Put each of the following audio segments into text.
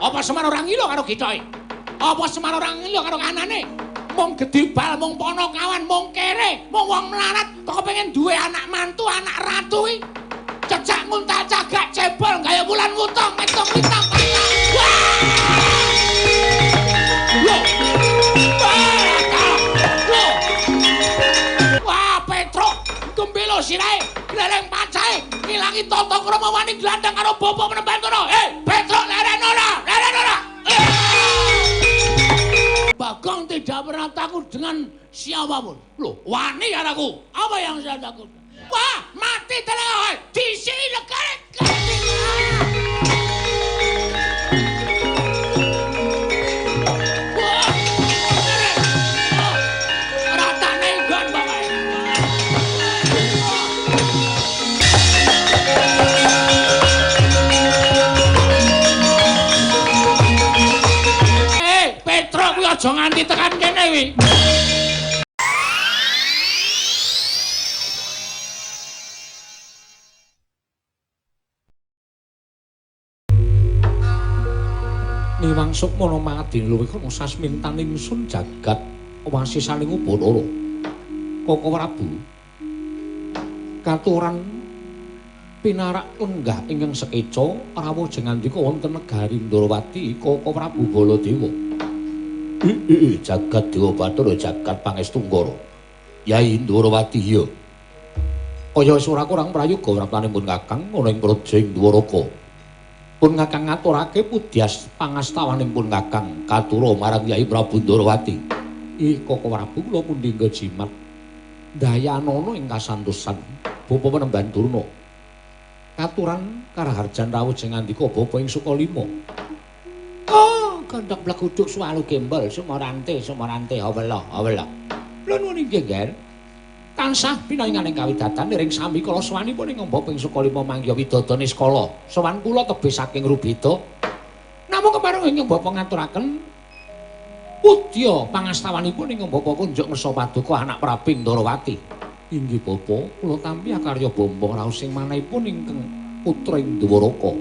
Apa Semar ora ngilo karo githoke? Apa Semar ora ngilo karo kanane? Mung gedibal, mung ponokawan, mung kere, mung wong melarat kok kepengin duwe anak mantu, anak ratu iki. Cecak nguntal cagak cebol gawe wulan wutong metung witong. Lho. Wah, Petruk gembelo sirahe, gleleng pacahe, ngilangi tata krama wani glandang karo bapa Penemban Durna. Petruk leren ora? Leren ora? Bagong tidak pernah takut dengan siapapun. Loh, wani karo aku. Apa yang saya takut? Wah, mati teleng. Disiki legare. Ratane nggon pokoke. Petruk kuwi aja nganti tekan kene kuwi. Niwang Sukmana mangadin luwih kana sasmintaning sun jagat wasisaning Ubathara. Koko Prabu katuran pinarak lenggah ingkang sekeca rawuh jengandika wonten negari Ndrawati Koko Prabu Baladewa. Jagat Dewa Bathara jagat Pangestu Nggara. Yai Ndrawati iya. Kaya wis ora kurang prayoga wraptanipun Kakang ana ing praja ing Dwaraka. Pun Kakang ngaturake pudyas pangastawanipun Kakang katura marang Yai Prabu Ndrawati. Ih Koko Prabu kula pundi jimat dayanana ing kasantosan Bapa Penemban Durna. Katuran karaharjan rawuh jengandika bapa ing Sukalima. Oh, gondok bleguduk suwalu gembol sumorante sumorante awela awela. Lha nuwun inggih, Nger. Tansah pinanginganing kawidatan ring sami kala sowanipun ing bapa ing Sukalima manggiha widodane skala. Sowan kula tebih saking Rubeda. Namung kepareng ing bapa ngaturaken pudya pangastawanipun ing bapa kunjuk ngersa paduka anak Prabu Ndrawati. Inggih bapa, kula tampi akarya bombong raos sing manahipun ingkang putra ing Dwaraka.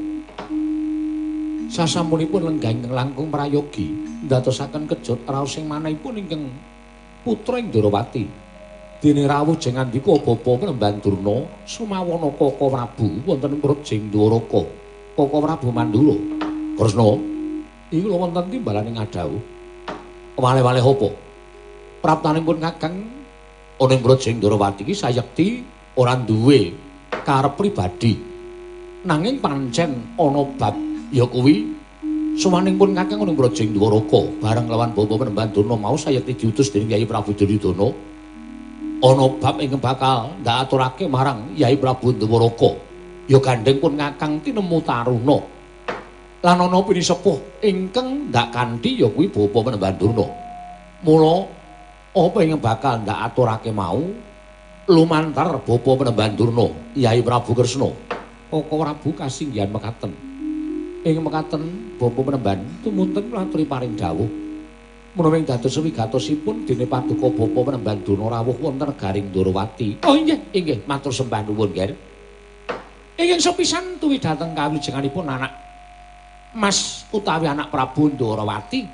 Sasampunipun lenggah ingkang langkung prayogi ndadosaken kejut raos sing manahipun ingkang putra ing Ndrawati. Dene rawuh jengandika bapa Penemban Durna sumawana Koko Prabu wonten praja ing Dwaraka. Koko Prabu Mandura. Kresna, iki kula wonten timbalaning adhawuh. Wale-wale apa? Praptanipun Kakang ana ing praja ing Ndrawati iki sayekti ora duwe karep pribadi. Nanging pancen ana bab ya kuwi sowanipun Kakang ana ing praja ing Dwaraka bareng lawan bapa Penemban Durna mau sayekti diutus dening Yai Prabu Duryudana. Ana bab ingkang bakal ndaturake marang Yai Prabu Dwaraka. Ya gandheng pun Kakang tinemu taruna. Lan ana pinisepuh ingkang ndak kanthi ya kuwi bapa Penemban Durna. Mula apa ingkang bakal ndak aturake mau lumantar bapa Penemban Durna Yai Prabu Kresna. Koko Prabu kasinggihan mekaten. Ing mekaten bapa Penemban tumunten aturi paring dawuh. Menawi dados wigatosipun dene paduka bapa Penemban Durna rawuh wonten negaring Ndrawati. Oh inggih, inggih matur sembah nuwun, Nger. Ingkang sepisan tuwi dhateng kawilujenganipun anak Mas utawi anak Prabu Ndrawati.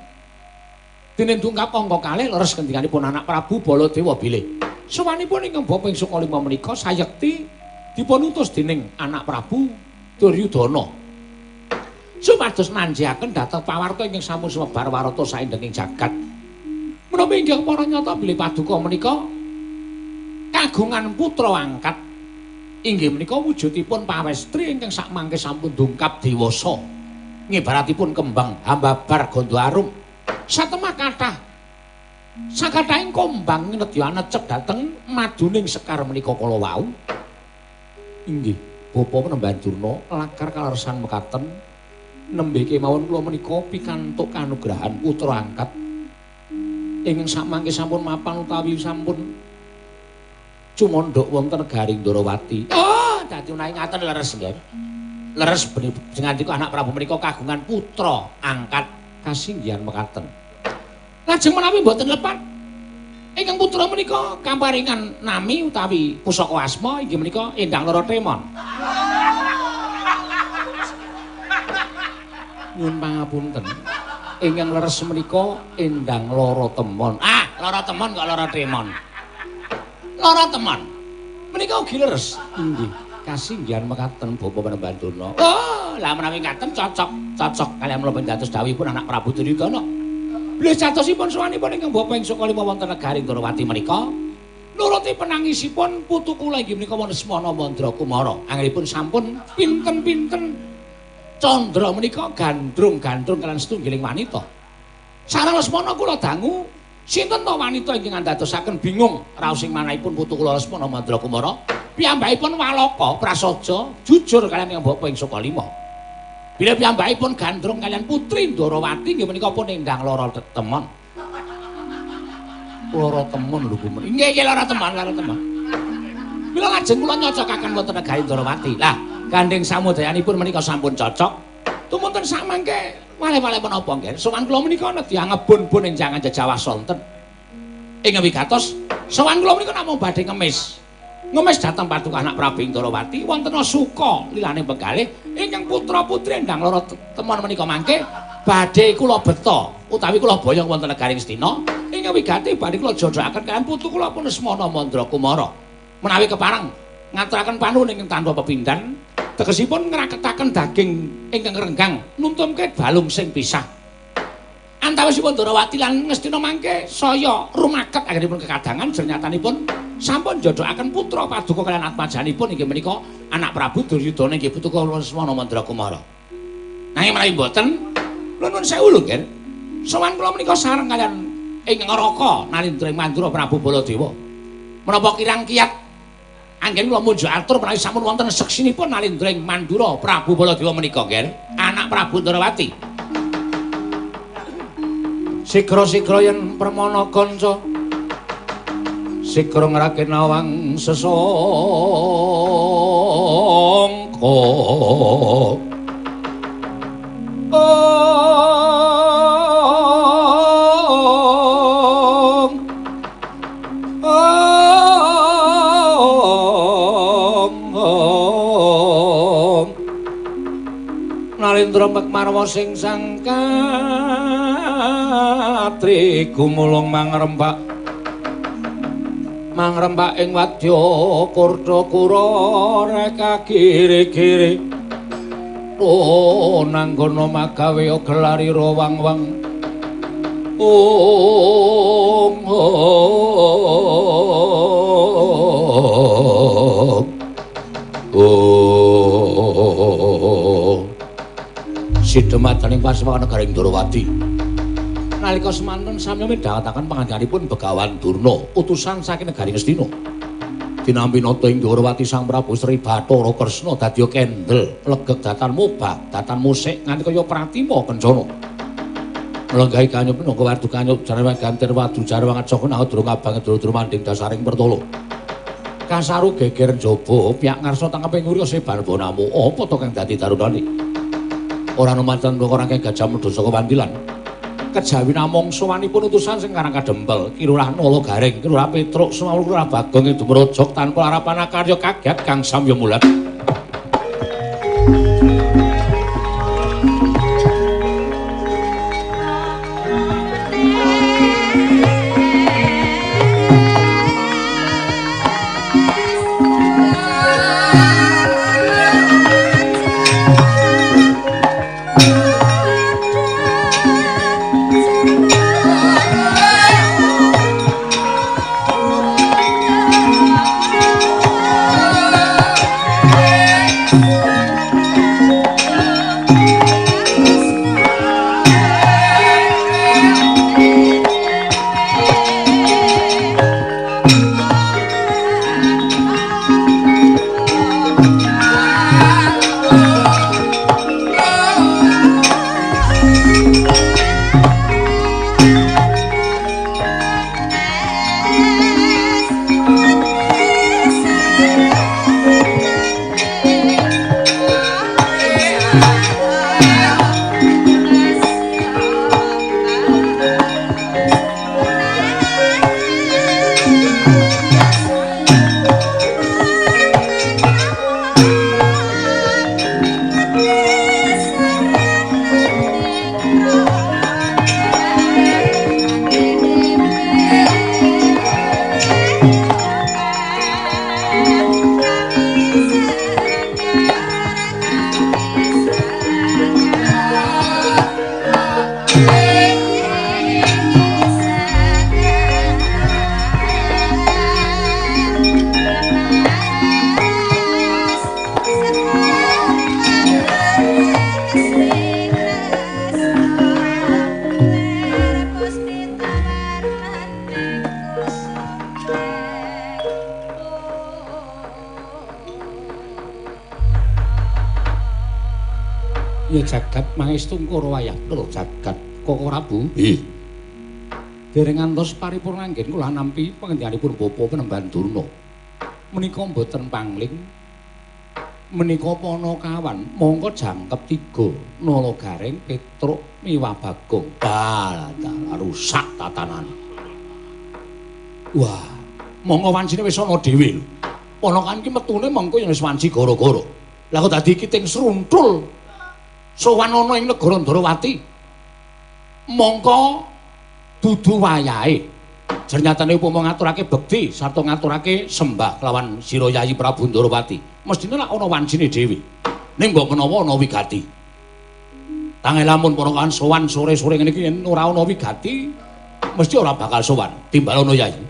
Dene dungkap angka kalih leres ngendikanipun anak Prabu Baladewa bilih sowanipun ingkang bapa ing Sukalima menika sayekti dipun utus dening anak Prabu Duryudana supados nanjiaken dhateng pawarta ingkang sampun sumebar warata saindenging jagat. Menawi ingkang para nyata bilih paduka menika kagungan putra angkat inggih menika wujudipun pawestri ingkang sakmangke sampun dungkap dewasa ngibaratipun kembang hambabar gandha arum. Satemah kathah sakathahing kombang nedya anecep dhateng maduning sekar menika kala wau. Inggih bapa Penemban Durna lakar kaleresan mekaten nembe kemawon kula menika pikantuk kanugrahan putra angkat ingkang sakmangke sampun mapan utawi sampun cumandhak wonten negaring Ndrawati. Oh, dadi menawi ngaten leres nggih. Leres jengandika anak Prabu menika kagungan putra angkat kasinggihan mekaten. Lajeng menawi mboten lepat ingkang putra menika kaparingan nami utawi pusaka asma inggih menika Endang Loro Temon. Nyuwun pangapunten. Ingkang leres menika Endang Lara Temon. Ah, Lara Temon kok Lara Temon. Lara Temon. Menika ugi leres. Inggih, kasinggihan mekaten Bapak Panembahan Durna. Oh, lah menawi ngaten cocok, cocok kaliyan menapa dados dawuhipun anak Prabu Duryudana. Bilih jatosipun sowanipun ingkang Bapak ing Sukalima wonten negari Ndrawati menika nuruti penangisipun putu kula inggih menika Lesmana Mandra Kumara. Anggenipun sampun pinten-pinten candra menika gandrung-gandrung kaliyan setunggiling wanita. Sareng Lesmana kula dangu sinten to wanita ingkang andadosaken bingung raos ing manahipun putu kula Lesmana Mandra Kumara. Piyambakipun walaka prasaja jujur kaliyan ingkang Bapak ing Sukalima. Bilih piyambakipun gandrung kaliyan putri Ndrawati inggih menika pun Endang Lara Temon. Lara Temon lho kuwi. Nggih nggih Lara Temon, Lara Temon. Mila lajeng kula nyocokaken wonten negari Ndrawati. Lah, gandeng samudayanipun menika sampun cocok. Tumunten samangke waleh-waleh menapa nggih? Sowan kula menika nedya ngebun-bun ing jangan jejawah sonten. Ing wigatos, sowan kula menika namung badhe ngemis. Ngemis dhateng paduka anak Prabu Ndrawati wonten suka lilane penggalih ingkang putra-putri Endang Lara Temon menika mangke badhe kula beta utawi kula boyong wonten negari Ngastina ingkang wigati badhe kula jodhokaken kaliyan putu kula pun Lesmana Mandra Kumara. Menawi kepareng ngaturaken panuwun ingkang tanpa pepindhan tegesipun ngraketaken daging ingkang renggang nuntumke balung sing pisah. Antawisipun Ndrawati lan Ngastina mangke saya rumaket anggenipun kekadangan jernyatanipun sampun njodhokaken putra paduka kaliyan atmajanipun inggih menika anak Prabu Duryudana inggih putu kula Lesmana Mandra Kumara. Nanging menawi mboten nuwun sewu lho nggih. Sowan kula menika sareng kaliyan ing Raka Nalindra ing Mandura Prabu Baladewa. Menapa kirang kiyat anggen kula munjuk atur menawi sampun wonten seksinipun Nalindra ing Mandura Prabu Baladewa menika nggih, anak Prabu Ndrawati. Sigra-sigra yen permana kanca sigra ngrake nawang sesangka. Nalindra Mekmarwa sing sangkatri gumulung mangrembak mangrembak ing wadya kurda kura reka giri-giri oh nanggono magawe gelarira wang-wang ong oh sidemataning pasewakan negari Ndrawati. Nalika semanten sami midhangetaken pangandikanipun Begawan Durna, utusan saking negari Ngastina. Dinampi nata ing Ndrawati Sang Prabu Sri Bathara Kresna dadi kendel, legeg datan mobah, datan musik nganti kaya pratima kencana. Mlenggahi kanyup minangka wardu kanyup jarwan gantir wadu jarwan ngacaka nadra kabang dra manding dasaring pertala. Kasaru geger njaba piyak ngarsa tangkepe ngurya sebar bonamu. Apa to kang dadi darunane? Ora numanten ora kang gajah medhun saka wandilan. Kejawi namung sowanipun utusan sing karang kadempel, Ki Lurah Nala Gareng, Ki Lurah Petruk, Sumawul Lurah Bagong ing dumrojok tanpa harapan akarya kaget kang samya mulat. Jagat mangestu Kara wayah loro jagat Koko Prabu. Nggih. Dereng ngantos paripurna anggen kula nampi pangendikaanipun Bapak Penemban Durna. Menika mboten pangling. Menika panakawan mongko jangkep 3 Nala Gareng Petruk miwah Bagong. Dalah rusak tatanane. Wah, mongko wancine wis ana dhewe lho. Ponakan iki metune mengko yen wis wanci gara-gara. Lah kok dadi iki ting sruntul. Sowan ana ing negara Ndarawati. Mongko dudu wayahe. Jernyatane upama ngaturake bekti sarta ngaturake sembah kelawan sira Yayi Prabu Ndarawati, mestine lak ana wancine dhewe. Ning mbok menawa ana wigati. Tangeh lamun ponakan sowan sore-sore ngene iki yen ora ana wigati, mesti ora bakal sowan. Timbal ana Yayi.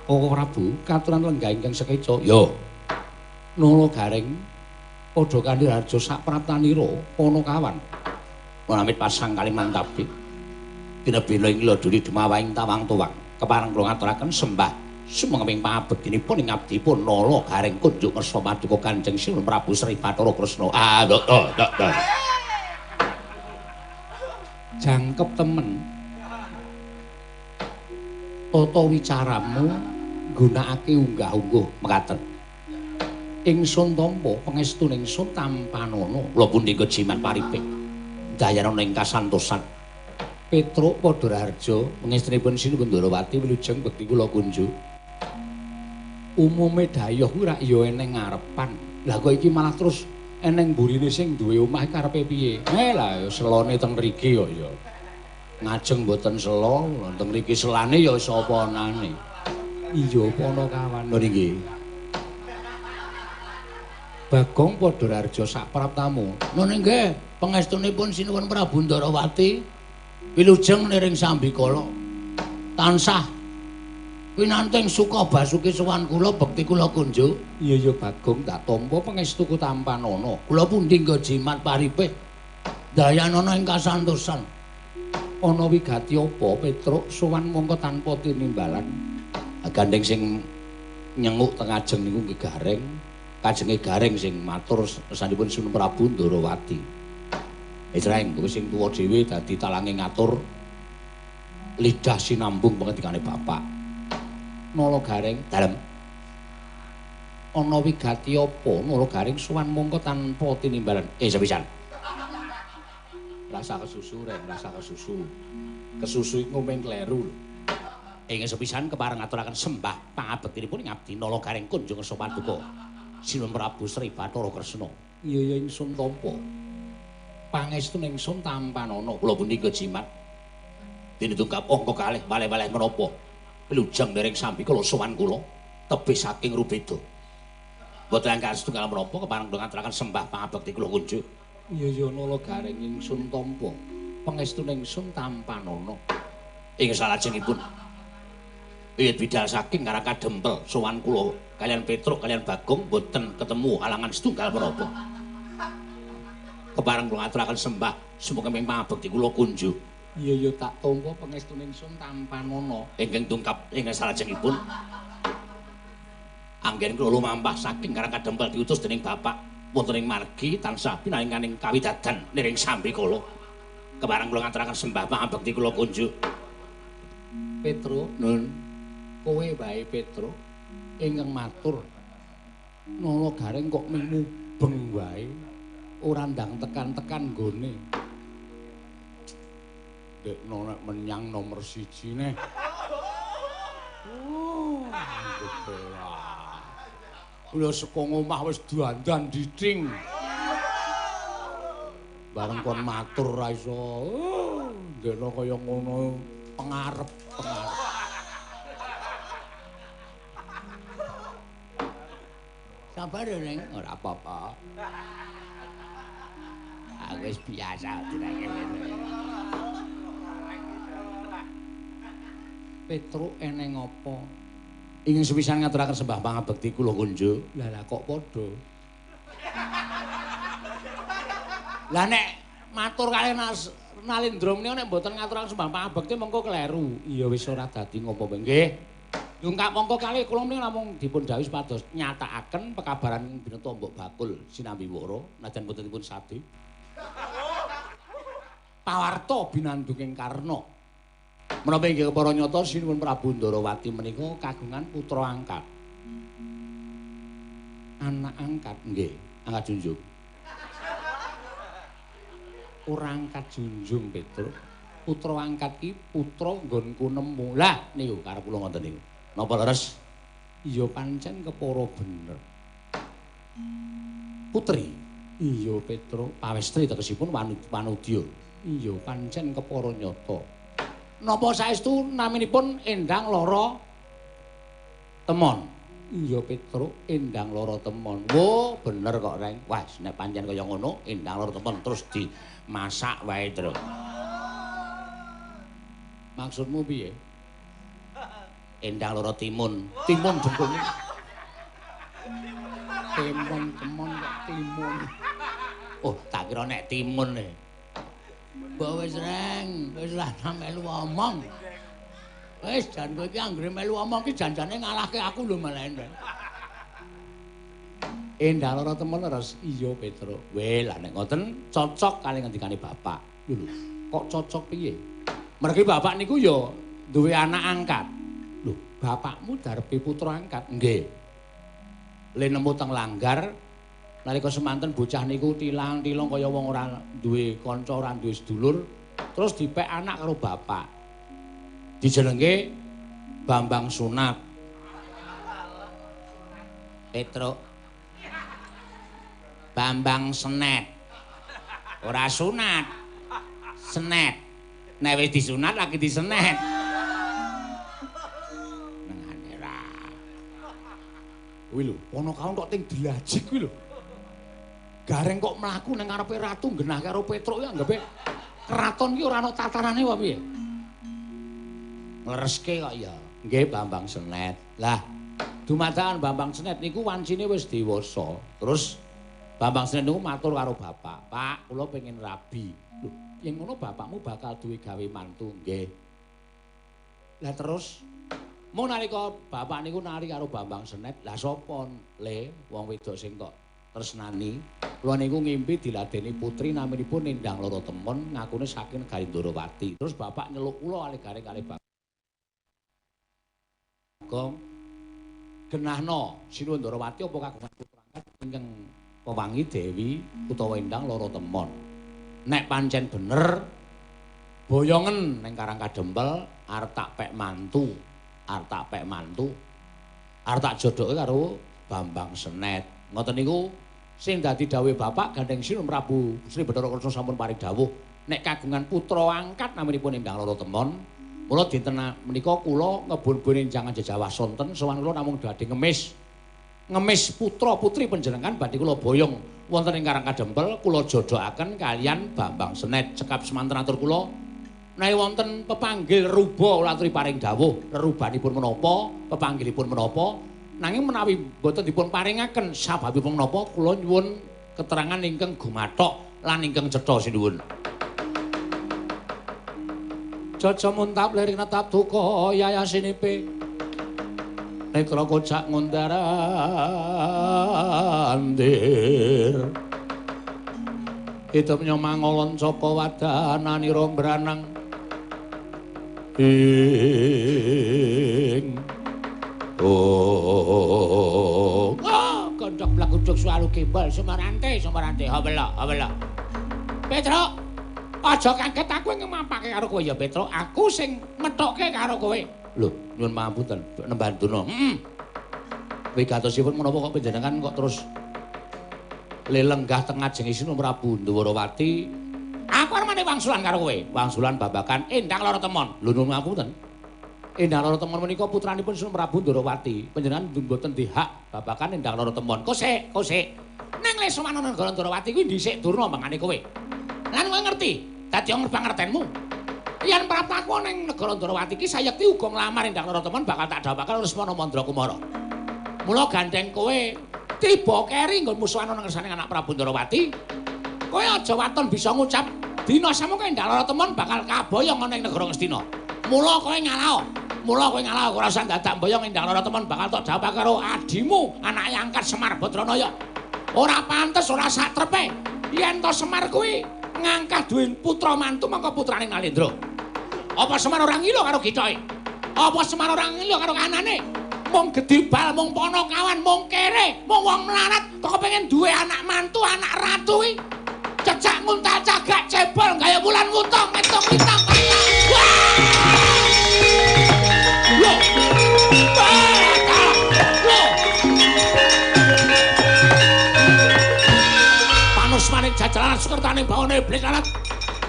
Koko Prabu katuran lenggah ingkang sekeca. Ya. Nala Gareng padha kanthi raja sapraptanira panakawan. Amit pasang kalimantabe. Tinebila ing laduli dumawahing tawang tuwang. Kepareng kula ngaturaken sembah sumangga pangabektinipun ing abdipun Nala Gareng kunjuk ngersa paduka Kanjeng Sinuwun Prabu Sri Bathara Kresna. Ah, do. Jangkep temen. Tata wicaramu nggunakake unggah-ungguh mekaten. Ingsun tampa pangestune ingsun tampanana. Kula pundi kejimat paripih. Dayanana ing kasantosan. Petruk padha raharja pangestunipun Sinuwun Ndarawati wilujeng bekti kula kunjuk. Umume dayoh kuwi rak ya eneng ngarepan. Lah kok iki malah terus eneng mburine sing duwe omah karepe piye? Lah ya selone teng mriki kok ya. Ngajeng mboten sela, teng mriki selane ya sapa anane. Iya panakawan. Lho nggih. Bagong padha raharja sak praptamu. Lho nggih, pangestunipun Sinuwun Prabu Ndarawati wilujeng niring sambikala tansah winanting suka basuki sowan kula bekti kula kunjuk. Iya ya Bagong tak tampa pangestuku tampanana. Kula pundi nggo jimat paripih dayanana ing kasantosan. Ana wigati apa Petruk sowan mongko tanpa tinimbalan? Gandeng sing nyenguk teng ajeng niku nggih Gareng. Kajenge Gareng sing matur sanipun Sinuwun Prabu Ndarawati. Wis reng kowe sing tuwa dhewe dadi talange ngatur lidah sinambung pengendikane bapak. Nala Gareng dalem. Ana wigati apa Nala Gareng sowan mongko tanpa tinimbalan? Sepisan. Rasa kesusu reng, rasa kesusu. Kesusu iku ngomeng kleru lho. Ing sepisan kepareng ngaturaken sembah pangabektinipun ing abdi Nala Gareng kunjung ngersa paduka Sinuwun Prabu Sri Bathara Kresna. Iya ya ingsun tampa. Pangestune ingsun tampanana. Kula pundi kejimat. Dene tungkap angka kalih waleh-waleh menapa. Wilujeng dereng sambikala sowan kula tebih saking rubeda. Mboten angkat setunggal menapa kepareng kula ngaturaken sembah pangabekti kula kunjuk. Iya ya Nala Gareng ingsun tampa. Pangestune ingsun tampanana. Ing salajengipun wiwit bidal saking Karang Kadempel sowan kula kalian Petruk kalian Bagong mboten ketemu halangan setunggal menapa. Kepareng kula ngaturaken sembah sumangga pangabekti kula kunjuk. Iya ya tak tampa pangestune ingsun tampanana. Ingkang tungkap ing salajengipun anggen kula lumampah saking Karang Kadempel diutus dening bapak wonten ing margi tansah pinaringaning kawidadan niring sambikala. Kepareng kula ngaturaken sembah pangabekti kula kunjuk. Petruk, nun kowe wae Petruk ingkang matur. Nala Gareng kok mubeng wae. Ora ndang tekan-tekan nggone. Dekno nek menyang nomor 1 neh. Oh, kula saka ngomah wis dandan dicing. Bareng kon matur ra iso. Oh, ndekno kaya ngono pengarep-pengarep. Sabar ya, Neng, ora apa-apa. Aku wis biasa dirake. Petruk eneng apa? Ingin sepisan ngaturaken sembah pangabekti kula kunjuk. Lah lah kok padha. Lah nek matur kalih Nalindra menika nek mboten ngaturaken sembah pangabekti mengko kleru. Iya wis ora dadi ngopo nggih. Dungkap mongko kalih kula menika namung dipun dawuhi supados nyatakaken pekabaran bineta Mbok Bakul sinambi wara najan mboten dipun sade. Pawarta binandunging Karna. Menapa inggih kepara nyata Sinuwun Prabu Ndarawati menika kagungan putra angkat. Anak angkat nggih, angkat junjung. Ora angkat junjung Petruk. Putra angkat ki putra nggonku nemu. Lah niku karep kula ngoten niku. Napa leres? Iya pancen kepara bener. Putri. Iya Petruk, pawestri tegesipun wanudya. Iya pancen kepara nyata. Napa saestu naminipun Endang Lara Temon? Iya Petruk, Endang Lara Temon. Wo, bener kok Reng. Wah, nek pancen kaya ngono, Endang Lara Temon terus dimasak wae, Truk. Maksudmu piye? Endang Lara Timun. Timun jengkunge. Timun temon kok timun. Oh, tak kira nek timun e. Mbok wis Reng, wis lah melu omong. Wis jan kowe iki anggere melu omong ki janjane ngalahke aku lho malah. Endang Lara Temon leres. Iya Petruk. Weh, lah nek ngoten cocok kali ngendikane bapak. Lho, kok cocok piye? Mergi bapak niku ya duwe anak angkat. Lho, bapakmu darbe putra angkat? Nggih. Le nemu teng langgar nalika semanten bocah niku tilang-tilong kaya wong ora duwe kanca, ora duwe sedulur, terus dipek anak karo bapak. Dijenenge Bambang Sunat. Petruk. Bambang Senet. Ora sunat. Senet. Nek wis disunat lagi disenet. Nengane ra. Kuwi lho, ana kaon kok ting dilajik kuwi lho. Gareng kok mlaku nang ngarepe ratu genah karo Petruk ya anggape keraton ki ora ana tatarane apa piye. Nglereske kok ya. Nggih Bambang Senet. Lah, dumadakan Bambang Senet niku wancine wis dewasa. Terus Bambang Senet niku matur karo bapak, "Pak, kula pengen rabi." Lho, yen ngono bapakmu bakal duwe gawe mantu. Nggih. Lah terus mung nalika bapak niku nari karo Bambang Senet, lah sapa le wong wedok sing tok tresnani? Kula niku ngimpi diladeni putri naminipun Endang Lara Temon ngakune saking negari Ndarawati. Terus bapak nyeluk kula kalih gareng kalih Bagong. Genahno Sinuwun Ndarawati apa kagungan putra angkat ingkang pewangi Dewi utawa Endang Lara Temon. Nek pancen bener boyongen ning Karang Kadempel arep tak pek mantu, arep tak pek mantu, arep tak jodoke karo Bambang Senet. Ngoten niku sing dadi dawuhe bapak gandeng Sinuwun Prabu Sri Bathara Kresna sampun paring dawuh nek kagungan putra angkat naminipun Endang Lara Temon. Mula dinten menika kula ngebun-bun jangan jejawah sonten sowan kula namung badhe ngemis. Ngemis putra-putri panjenengan badhe kula boyong wonten ing Karang Kadempel kula jodohaken kalian Bambang Senet. Cekap semanten atur kula menawi wonten pepanggil ruba kula aturi paring dawuh rerubanipun menapa, pepanggilipun menapa. Nanging menawi boten dipun paringaken sababipun menapa kula nyuwun keterangan ingkang gumathok lan ingkang cetha sinuwun. Jaja muntap lirik netap duka yayasinipe netra kocak ngundarandir hidup nyomangolon saka wadananira mbranang ing oh kondok blaguduk suwalu gembol sumarante sumarante habela habela Petruk aja kaget aku ngemampake karo kowe ya Petruk, aku sing methokke karo kowe. Lho, nyuwun pangapunten, Nemban Durna. Heeh. Wigatosipun menapa kok panjenengan kok terus lelenggah teng ngajeng Sinuwun Prabu Ndhawarawati? Aku arep maneh wangsulan karo kowe, wangsulan babagan Endang Lara Temon. Lho, nyuwun pangapunten. Endang Lara Temon menika putranipun Sinuwun Prabu Ndhawarawati. Panjenengan mboten dihak babagan Endang Lara Temon. Kosek, kosek. Nang le sowan negara Ndhawarawati kuwi dhisik Durna mangane kowe. Lan kowe ngerti? Dadi pangertenmu. Yen praptaku ning negara Ndharawati iki sayekti uga nglamar Endang Lara Temon bakal tak dhawakake Lesmana Mandra Kumara. Mula gandeng kowe tiba keri nggon musuhan nang ngersane anak Prabu Ndharawati. Kowe aja waton bisa ngucap dina samono Endang Lara Temon bakal kaboyong ana ing negara Ngastina. Mula kowe ngalaho. Mula kowe ngalaho ora usah dadak mboyong Endang Lara Temon bakal tak dhawakake karo adimu anake angkat Semar Badranaya. Ora pantes ora sak trepe. Yen to Semar kuwi Ngangkah duwe putra mantu mangka putrane Nalendra. Apa Semar ora ngilo karo githoke? Apa Semar ora ngilo karo anane? Mung gedibal, mung ponokawan, mung kere, mung wong melarat kok kepengin duwe anak mantu, anak ratu iki. Cecak nguntal cagak cebol gaya wulan wutong ngetung lintang. Lho. Lho. Panusmaning jajaran sukertane bawane iblis lalat.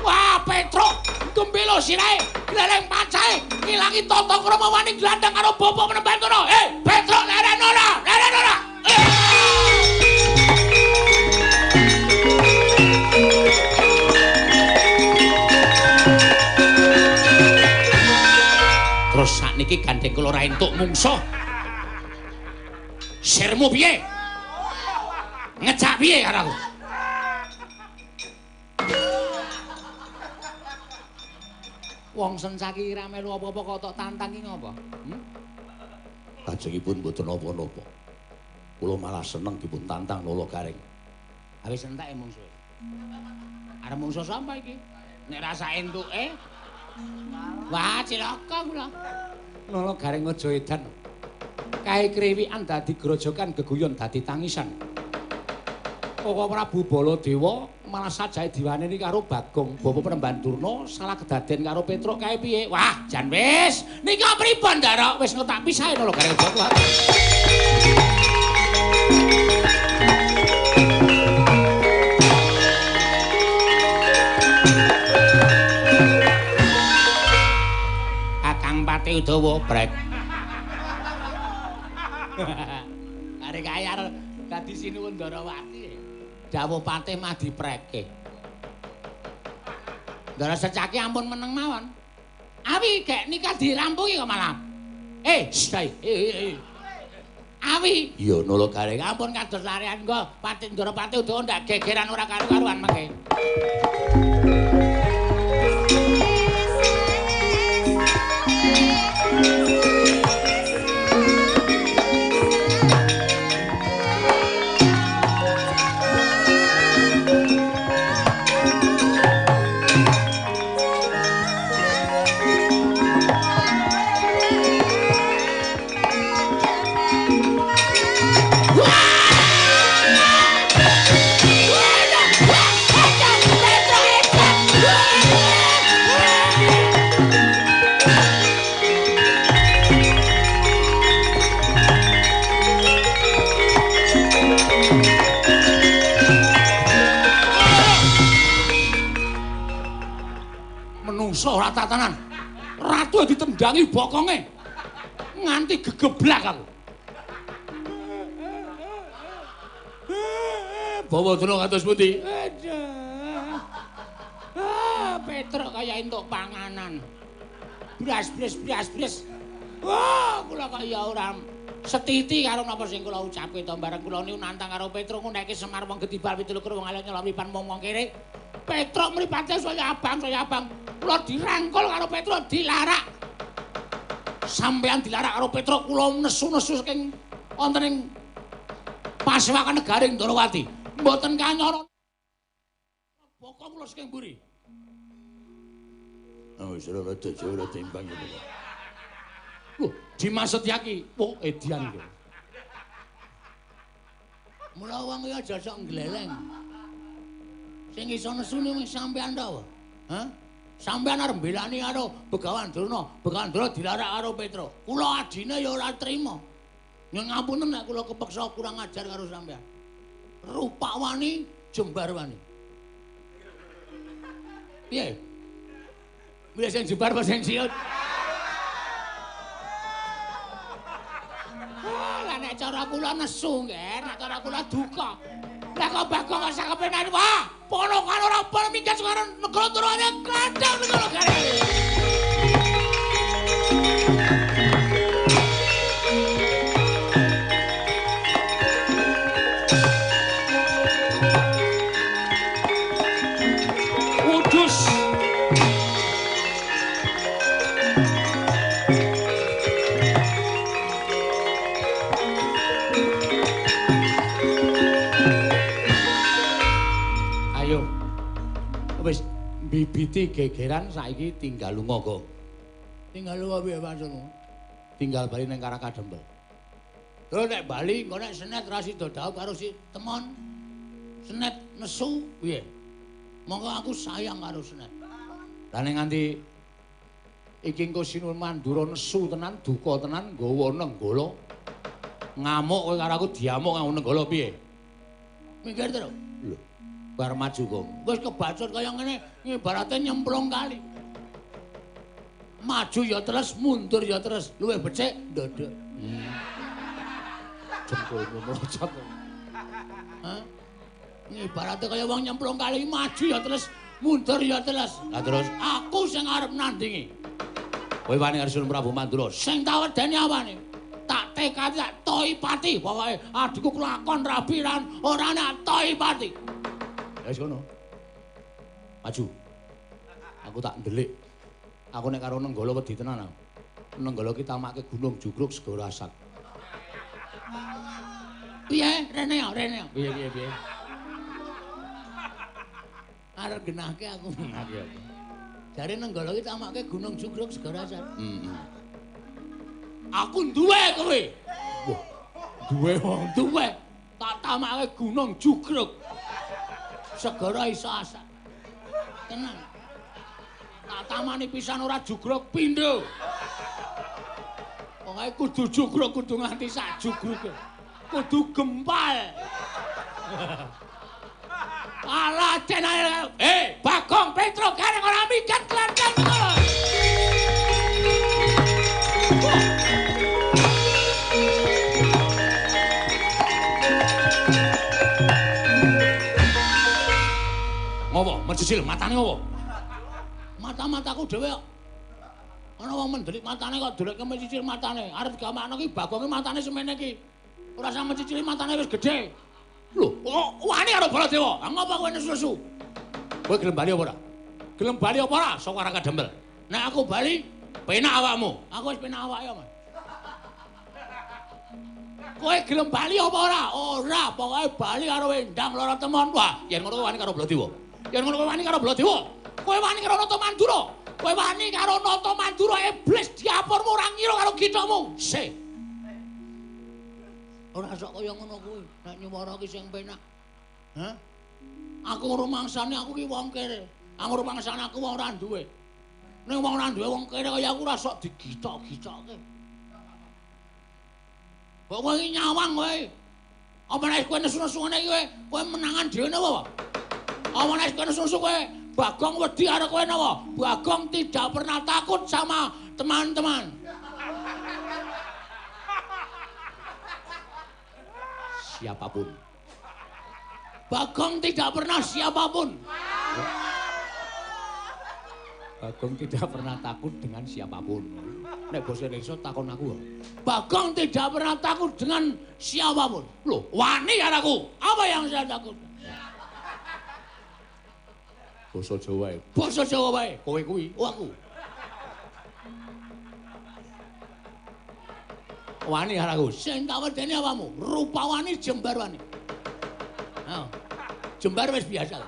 Wah, Petruk gembelo sirahe, gleleng pacahe, ngilangi tata krama wani glandang karo bapak Penemban Durna. Petruk leren ora? Leren ora? Terus sakniki gandeng kula ora entuk mungsuh. Sirmu piye? Ngejak piye karo aku? Wong sencaki ra melu apa-apa kok tok tantang iki ngopo? Lajengipun mboten napa-napa. Kula malah seneng dipun tantang Nala Gareng. Wis entek mungsuhe. Arep mungsuh sapa iki? Nek rasa entuke wah cilaka kula. Nala Gareng aja edan. Kae kriwikan dadi grojokan geguyon dadi tangisan. Koko Prabu Baladewa malah sajae diwaneni karo Bagong Bapak Penemban Durna salah kedaden karo Petruk kae piye? Wah, jan wis. Nika pripun, Ndara? Wis tak pisahe Nala Gareng Joko. Kakang Pati Udawa brek. Arek kaya dadi sinuwun Ndarawati. Dawuh patih mah dipreke. Ndara Secaki ampun meneng mawon. Awi gek nikah dirampungi kok malah. Awi. Iya Nala Gareng ampun kados larean nggo Patih Ndara Pati Udawa ndak gegeran ora karu-karuan mengke. Ora tatanan. Ratu ditendangi bokonge. Nganti gegeblak aku. Bawa tulung kados pundi? Aduh. Ah, Petruk kaya entuk panganan. Bras bres bras bres. Wah, kula kaya ora setiti karo napa sing kula ucapke to bareng kula niku nantang karo Petruk nguneke Semar wong gedibal 27 wong alih nyolong mripan wong kere. Petruk mripate saya abang, saya abang. Kula dirangkul karo Petruk dilarak. Sampeyan dilarak karo Petruk kula nesu-nesu saking wonten ing pasewakan negari Ndorowati. Mboten kanyana. Bokong kula saking mburi. Oh, wis ora rada timbang ngene. Lho, Dimas Setyaki, wah edian iki. Mula wong iki aja sok ngleleng. Sing iso nesune wis sampean ta, hah? Sampean arep mbelani karo Begawan Durna, Begawan Durna dilarak karo Petruk. Kula adine ya ora trima. Nyuwun ngapunten nek kula kepeksa kurang ajar karo sampean. Rupak wani, jembar wani. Piye? Milih sing jembar apa sing siut? Lah nek cara kula nesu nggih, nek cara kula duka. Lah kok Bagong kok sak kepenan wah, ponokan ora apa minggat karo negara turune klandang negara Gareng. Kudus. Wis Miwiti gegeran saiki tinggal lunga, Gong. Tinggal lunga piye maksudmu? Tinggal bali ning Karakadempel. Terus nek bali engko nek Senet ra sida dhaup karo si Temon. Senet nesu piye? Monggo aku sayang karo Senet. Lah nek nganti iki engko Sinuwun Mandura nesu tenan, duka tenan nggawa Nenggala. Ngamuk kowe karo aku diamuk nganggo Nenggala piye? Mikir terus. Lho, bar maju kok. Wis kebacut kaya ngene, ibarate nyemplung kali. Maju ya terus, mundur ya terus. Luwih becik ndodok. Jempolmu melocot. Hah? Ibarate kaya wong nyemplung kali, maju ya terus, mundur ya terus. Lah terus aku sing arep nandingi. Kowe wani karo Sinuwun Prabu Mandura. Sing tak wedeni apane? Tak tekad tak toi pati pokoke adikku kelakon rabi lan ora nak toi pati. Ya wis ngono. Maju. Aku tak ndelik. Aku nek karo Nenggala wedi tenan aku. Nenggala ki tamake gunung jugruk segara asat. Piye? Rene ya, rene ya. Piye piye piye. Arep genahke aku. Genahke aku. Jare Nenggala ki tamake gunung jugruk segara asat. Heeh. Aku duwe kowe. Wah, duwe wong duwe. Tak tamake gunung jugruk. Segara iso asat. Tenang. Tak tamani pisan ora jugruk pindho. Pokoke kudu jugruk kudu nganti sak jugruke. Kudu gempal. Alah cenane. Bagong Petruk gareng ora minggat klanten ngono. Ngopo? Mencicil matane ngopo? Mata-mataku dhewe kok. Ana wong mendelik matane kok deleke mencicil matane. Arep digamakno ki Bagonge matane semene iki. Ora usah mencicili matane wis gedhe. Lho, kok wani karo Baladewa? Ha ngopo kowe nesu-nesu? Kowe gelem bali apa ora? Gelem bali apa ora? Saka Karakadempel. Nek aku bali, penak awakmu. Aku wis penak awake, Mas. Kowe gelem bali apa ora? Ora, pokoke bali karo Endang Lara Temon. Wah, yen ngono kowe wani karo Baladewa. Yen ngono kowe wani karo Baladewa. Kowe wani karo Nata Mandura. Kowe wani karo Nata Mandura iblis diapurmu ora ngira karo githokmu. Sih. Ora sok kaya ngono kuwi. Nek nyuwara ki sing penak. Hah? Aku rumangsane aku ki wong kere. Aku rumangsane aku wong ora duwe. Ning wong ora duwe wong kere kaya aku ora sok digithok-githokke. Kok kowe iki nyawang kowe. Apa nek kowe nesu-nesu ngene iki kowe menangan dhewe napa? Apa nek kowe nesu-nesu kowe Bagong wedi karo kowe napa? Bagong tidak pernah takut sama teman-teman. Siapapun. Bagong tidak pernah siapapun. Bagong tidak pernah takut dengan siapapun. Nek basa Indonesia takon aku. Bagong tidak pernah takut dengan siapapun. Loh, wani karo aku. Apa yang saya takut? Basa Jawa wae. Basa Jawa wae. Kowe kuwi, oh aku. Wani karo aku. Sing tak wedeni apamu? Rupa wani, jembar wani. Heeh. Jembar wis biasa.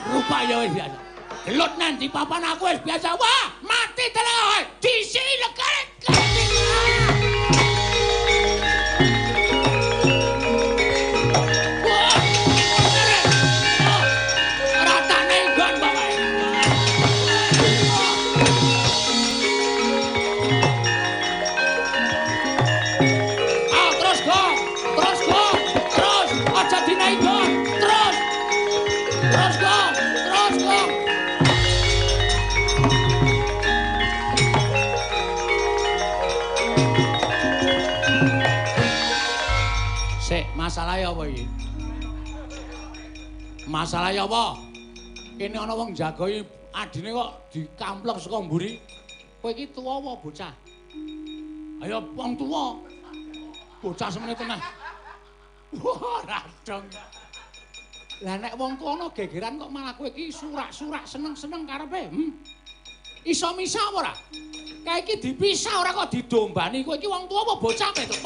Rupa ya wis biasa. Gelut nang di papan aku wis biasa. Wah, mati tenan. Disi legare. Masalahnya apa iki? Masalahnya apa? Kene ana wong jagoi adine kok dikamplok saka mburi. Kowe iki tuwa apa bocah? Ayo wong tuwa. Bocah semene tenah. Wah, radong. Lah nek wong tuwa ana gegeran kok malah kowe iki surak-surak seneng-seneng karepe. Iso misah apa ora? Kae iki dipisah ora kok didombani. Kowe iki wong tuwa apa bocah Petruk?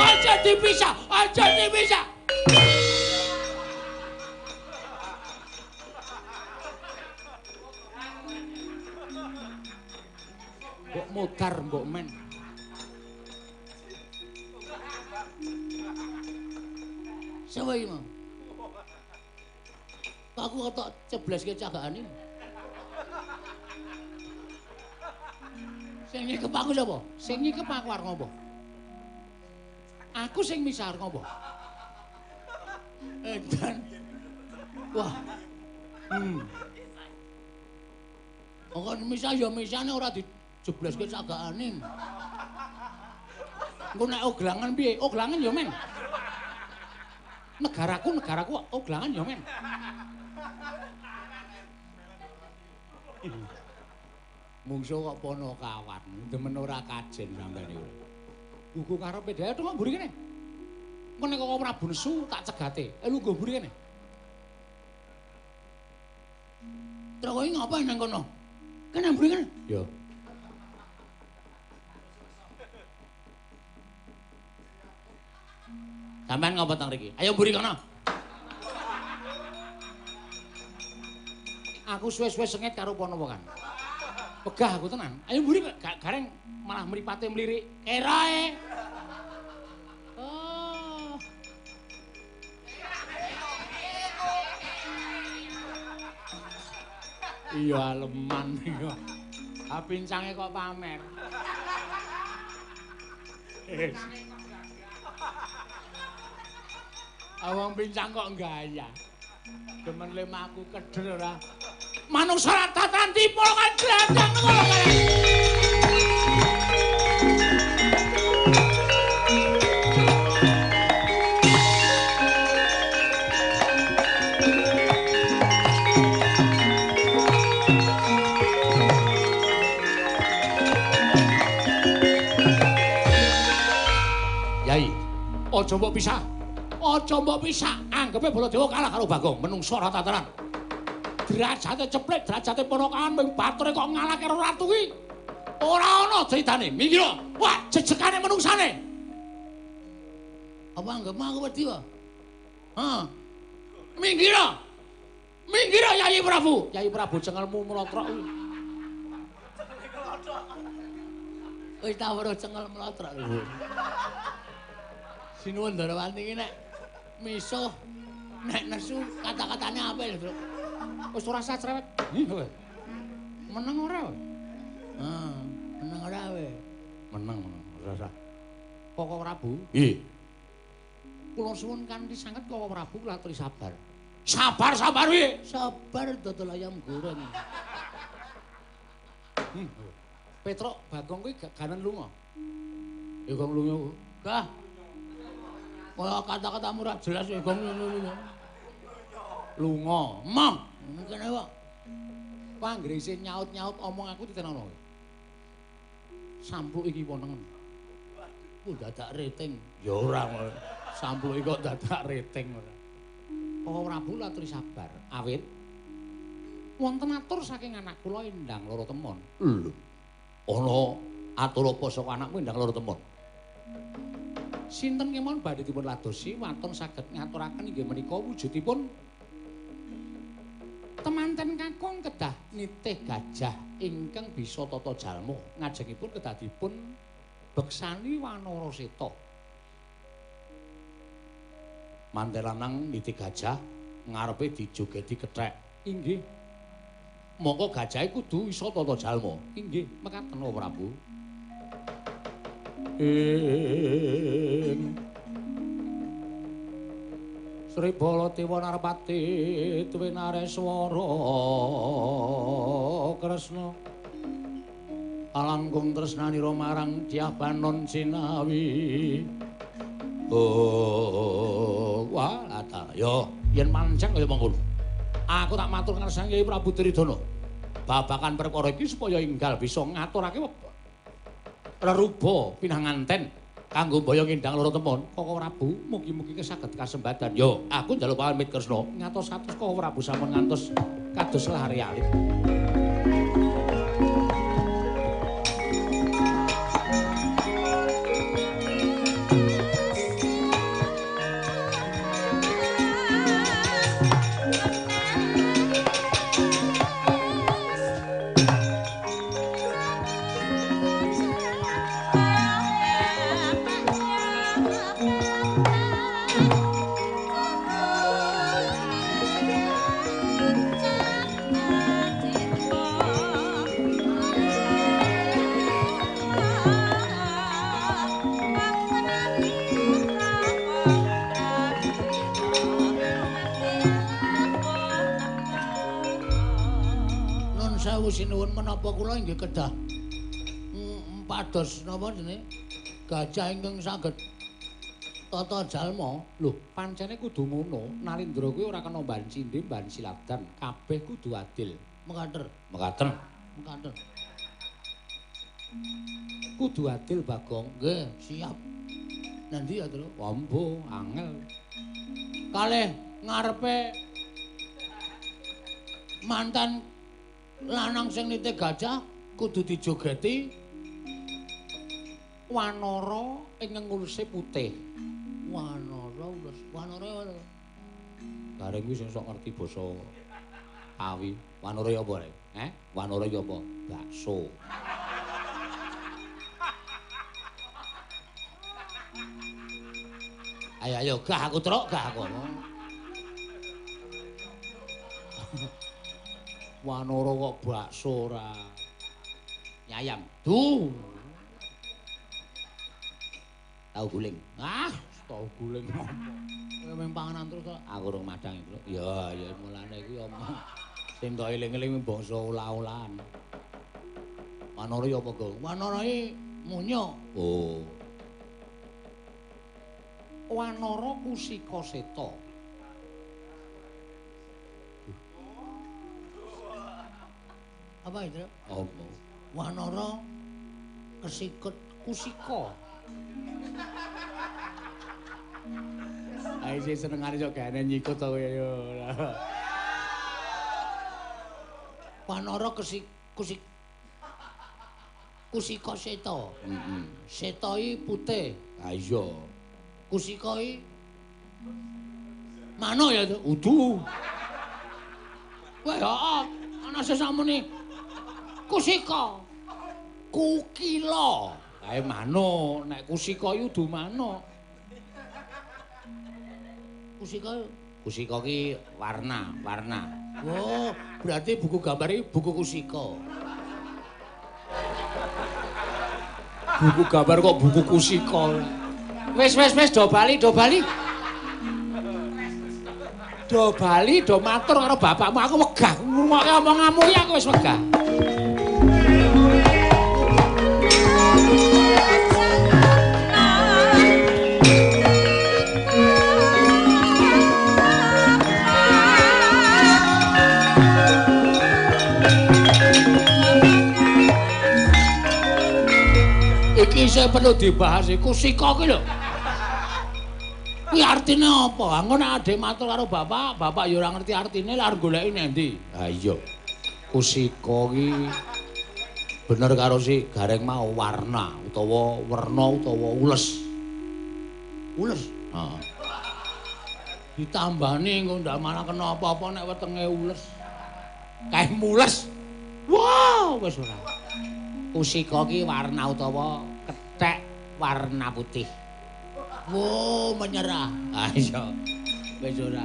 Aja dipisah, aja dipisah. Mbok mudar mbok men. Sapa iki mau? Aku ketok cebleske cagakane. Sing nyekep aku sapa? Sing nyekep aku arep ngopo? Aku sing misah arep ngopo? Edan. Wah. Kok misah ya misahne ora dijebleske cagakane. Engko nek oglangan piye? Oglangan ya men. Negaraku, negaraku oglangan ya men. Mungso kok ponokawan, demen ora kajen sampeyan niku. Gugu karepe dhewe thenguk mburi kene. Engko nek kok Prabu nesu tak cegate. Lungguh mburi kene. Truk iki ngapa nang kono? Kene mburi kene. Ya. Sampeyan ngapa teng mriki? Ayo mburi kono. Aku suwe-suwe sengit karo Ponowo kan. Wegah aku tenan. Ayo mburi gareng malah mripate mlirik. Kerae. Oh. Iya aleman iki. Ah pincange kok pamer. Awang pincang kok gaya. Demen lemaku keder ora. Manungsa ora tatan tipe kan jladang ngono kae. Yai, aja mbok pisah. Aja mbok pisah. Anggepe Baladewa kalah karo Bagong, menungsa ora tataran. Derajate ceplik, derajate ponokan ming bature kok ngalahke karo ratu kuwi. Ora ana critane. Minggir. Wah, jejekane menungsane. Apa anggepmu aku wedi wae? Hah. Minggir. Minggir Yai Prabu. Yai Prabu cengelmu mlotrok kuwi. Wis ta weruh cengel mlotrok kuwi. Sinuwun Ndarawati iki nek misuh nek nesu kata-katane apik lho, Truk. Wis ora usah cerewet. Kowe. Meneng ora kowe? Heeh, meneng ora kowe? Meneng, meneng. Ora usah. Koko Prabu. Nggih. Kula suwun kanthi sanget Koko Prabu kula aturi sabar. Sabar, sabar piye? Sabar dodol ayam goreng. Petruk Bagong kuwi ganen lunga. Ya gong lunga. Gah. Kaya kata-katamu ora jelas ya gong lunga. Lunga. Emang kene kok. Panggere isih nyaut-nyaut omong aku ditenono. Sampluk iki wonten. Ku dadak rating. Ya ora. Sampluk iki kok dadak rating ora. Koko Prabu laturi sabar. Awit wonten atur saking anak kula Endang Loro Temon. Lho. Ana atur apa saka anakmu Endang Loro Temon? Sinten kemawon badhe dipun ladosi waton saged ngaturaken inggih menika wujudipun temanten kakung kedah nitih gajah ingkang bisa tata jalma ngajengipun kedah dipun beksani Wanara Seta. Manten lanang nitih gajah ngarepe dijogeti kethek. Inggih. Mongko gajahe kudu iso tata jalma. Inggih, mekaten Prabu. Ing Sri Baladewa Narpati Twinareswara Kresna alangkung tresnanira marang Dyah Banon Cinawi. Oh, wah, ata. Yo, yen pancen kaya mengkono. Aku tak matur ngarsane Kyai Prabu Duryudana. Babakan perkara iki supaya enggal bisa ngaturake reruba pinanganten kanggo mboyong Endang Loro Temon. Koko Prabu mugi-mugi saged kasembadan. Yo, aku njaluk pamit Kresna. Ngatos-atos Koko Prabu sampun ngantos kados lari alit. Sewu sinuwun, menapa kula inggih kedah pados napa jenenge gajah ingkang saged tata jalma. Lho, pancene kudu ngono. Narendra kuwi ora kena mban cindhe, mban siladan, kabeh kudu adil. Mekaten. Mekaten. Mekaten. Kudu adil, Bagong. Nggih, siap. Nanti ya, Tru? Wambo, angel. Kalih ngarepe mantan lanang sing nitih gajah kudu dijogeti wanara ingkang nguluse putih. Wanara ules, wanara. Gareng kuwi sing sok ngerti basa Kawi. Wanara ya apa, Rek? Eh? Wanara ya apa? Bakso. Ayo ayo gah aku truk, gah aku. Wanara kok bakso ora. Nyayam. Duh. Tahu guling. Ah, tahu guling apa? Kowe mung panganan terus to. Aku rung madang iku. Ya, ya mulane kuwi omong. Sing tok eling-eling bangsa olah-olahan. Wanara ya apa, Gong? Wanara iki munyo. Oh. Wanara Kusika Seta. Apa itu? Apa? Wanara kesikut Kusika. Ae sing senengane sok gaene nyikut to kowe ya. Wanara kesik kusik Kusika Seta. Heeh. Seta iki putih. Ha iya. Kusika iki manuk ya, Udu. Wah, heeh, ana sesamune Kusika. Kukila. Kae manuk, nek kusika iki udu manuk. Kusika, Kusika ki warna, warna. Oh, berarti buku gambar iki buku Kusika. Buku gambar kok buku Kusika. Wis wis wis do bali, do bali. Do bali, do matur karo bapakmu, aku wegah ngrungokke omonganmu iki aku wis wegah. Iki sing perlu dibahas iku Kusika ki lho. Kuwi artine apa? Engko nek adhe matur karo bapak, bapak ya ora ngerti artine, lha arep goleki nang ndi? Ha iya. Kusika ki bener karo si Gareng mau warna utawa werna utawa ules. Ules? Heeh. Ditambani engko ndak malah kena apa-apa nek wetenge ules. Kae mules. Wah, wis ora. Kusika ki warna utawa kethek warna putih. Wo, menyerah. Ha iya. Wis ora.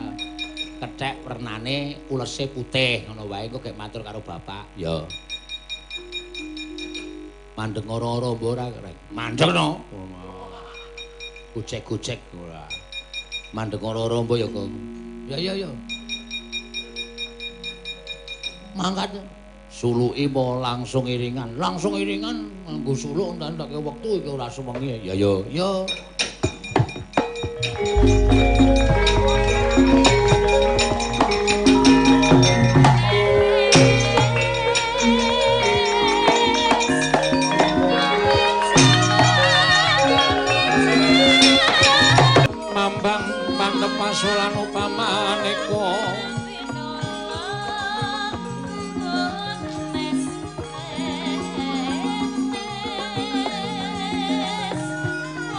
Kethek wernane ulese putih ngono wae engko gek matur karo bapak. Ya. Mandeg ora-ora mbok ora, Rek. Mandeg no. Gojek-gojek ora. Mandeg ora-ora mbok ya, Kong. Ya ya ya. Mangkat suluki apa langsung iringan? Langsung iringan nganggo suluk ndandake wektu iki ora suwengi. Ya ya. Ya. Mambang pantep pasulan upamaneka.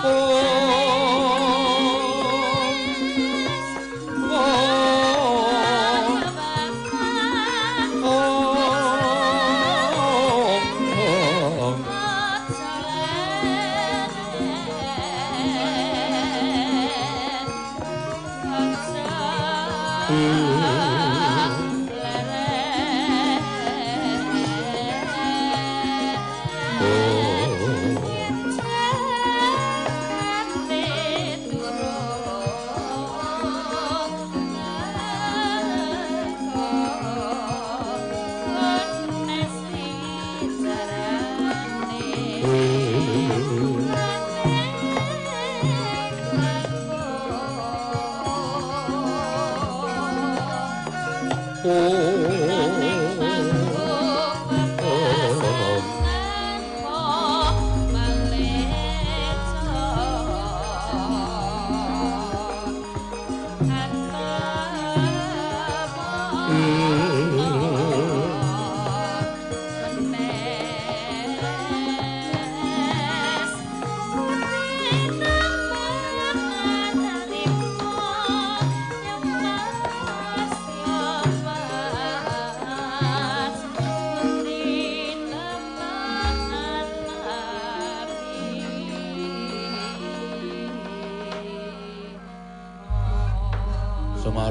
Oh.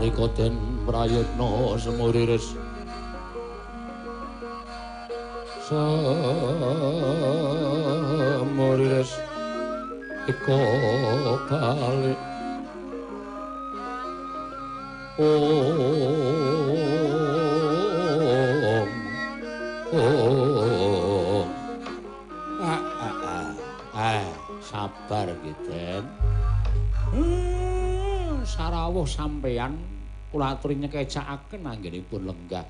Marika den prayitna semuriris semuriris eka balik. Om om ah ah ah sabar nggih Den. Sarawuh sampeyan kula aturi nyekecakaken anggenipun lenggah.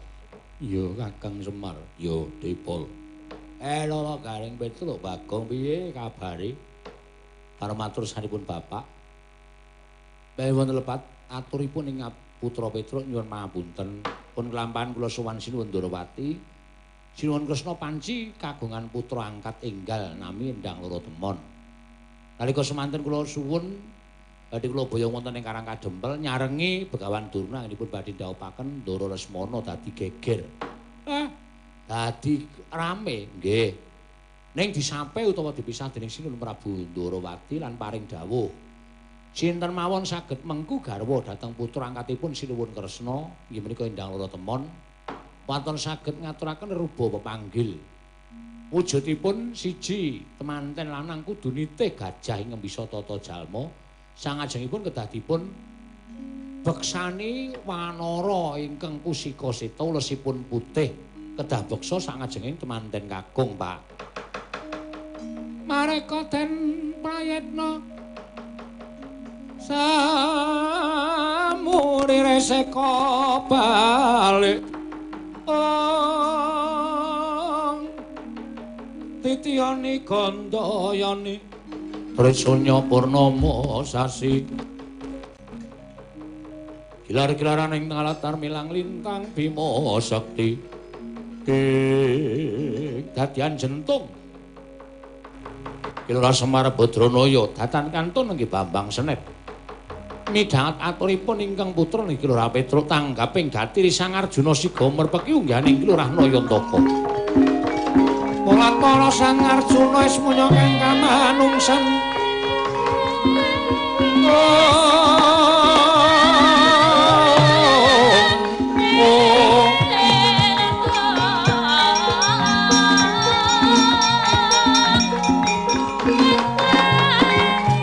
Ya Kakang Semar, ya Dipol. Loro Gareng Petruk Bagong piye kabare? Parmatur sanipun Bapak. Bae wonten lepat aturipun ing putra Petruk nyuwun pangapunten. Pun kelampahan kula sowan Sinuwun Ndorowati. Sinuwun Kresna panci kagungan putra angkat enggal nami Endang Loro Temon. Nalika semanten kula suwun badhe kula boyong wonten ing Karang Kadempel nyarengi Begawan Durna anggenipun badhe ndhawuhaken Ndara Lesmana dadi geger. Dadi rame nggih. Ning disampe utawa dipisah dening Sinuwun Prabu Ndorowati lan paring dawuh. Sinten mawon saged mengku garwa dhateng putra angkatipun Sinuwun Kresna inggih menika Endang Loro Temon wonten saged ngaturaken ruba pepanggil. Wujudipun siji temanten lanang kudu nitih gajah ingkang bisa tata jalma. Sangajengipun kedah dipun beksani wanara ingkang kusika seta ulesipun putih kedah beksa sangajenging temanten kakung Pak. Mareka den prayitna samuriris eka balik. Ong titiyani gandayani Trisanya purnama sasi gilar-gilaran ing latar milang lintang Bima Sakti dadian jentung Ki Lurah Semar Badranaya datan kantun nggih Bambang Senet midhanget aturipun ingkang putra niki Lurah Petruk tanggaping gati Sang Arjuna siga merpeki unggahaning Ki Lurah Nayantaka. Polat-pola Sang Arjuna wis munya kang kamanungsan.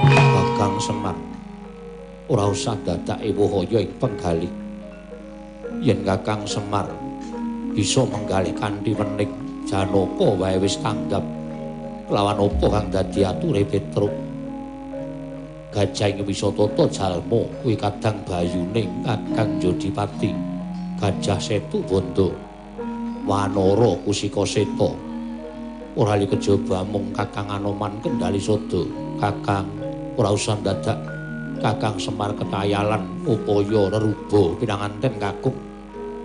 Kakang Semar, ora usah dadak ewuhaya ing penggalih. Yen Kakang Semar bisa menggalih kanthi wening Janaka wae wis tanggap kelawan apa kang dadi ature Petruk. Gajah ing Wisatata jalma kuwi kadang bayuning Kakang Jodipati. Gajah Setu Bondo Wanara Kusika Seta. Ora li kejaba mung Kakang Anoman kendali sada. Kakang ora usah dadak Kakang Semar ketayalan upaya reruba pinanganten kakung.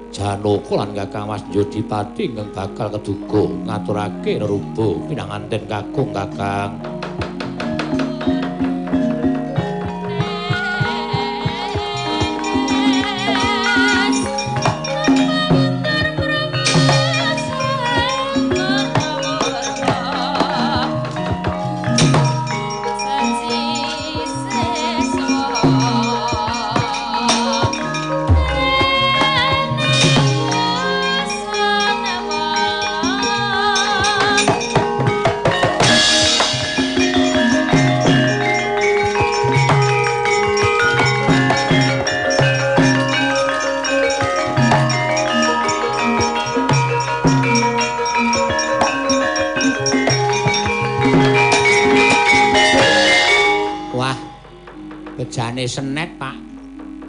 Janaka lan Kakang Mas Jodipati ingkang bakal keduga ngaturake reruba pinanganten kakung Kakang. Bejane senet, Pak.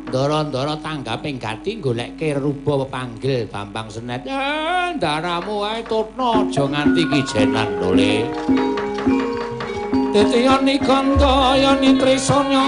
Ndara-ndara tanggaping gati golekke reruba pepanggil Bambang Senet. Ndaramu wae tutna aja nganti kijenan lho. Titiyani gandayani trisanya.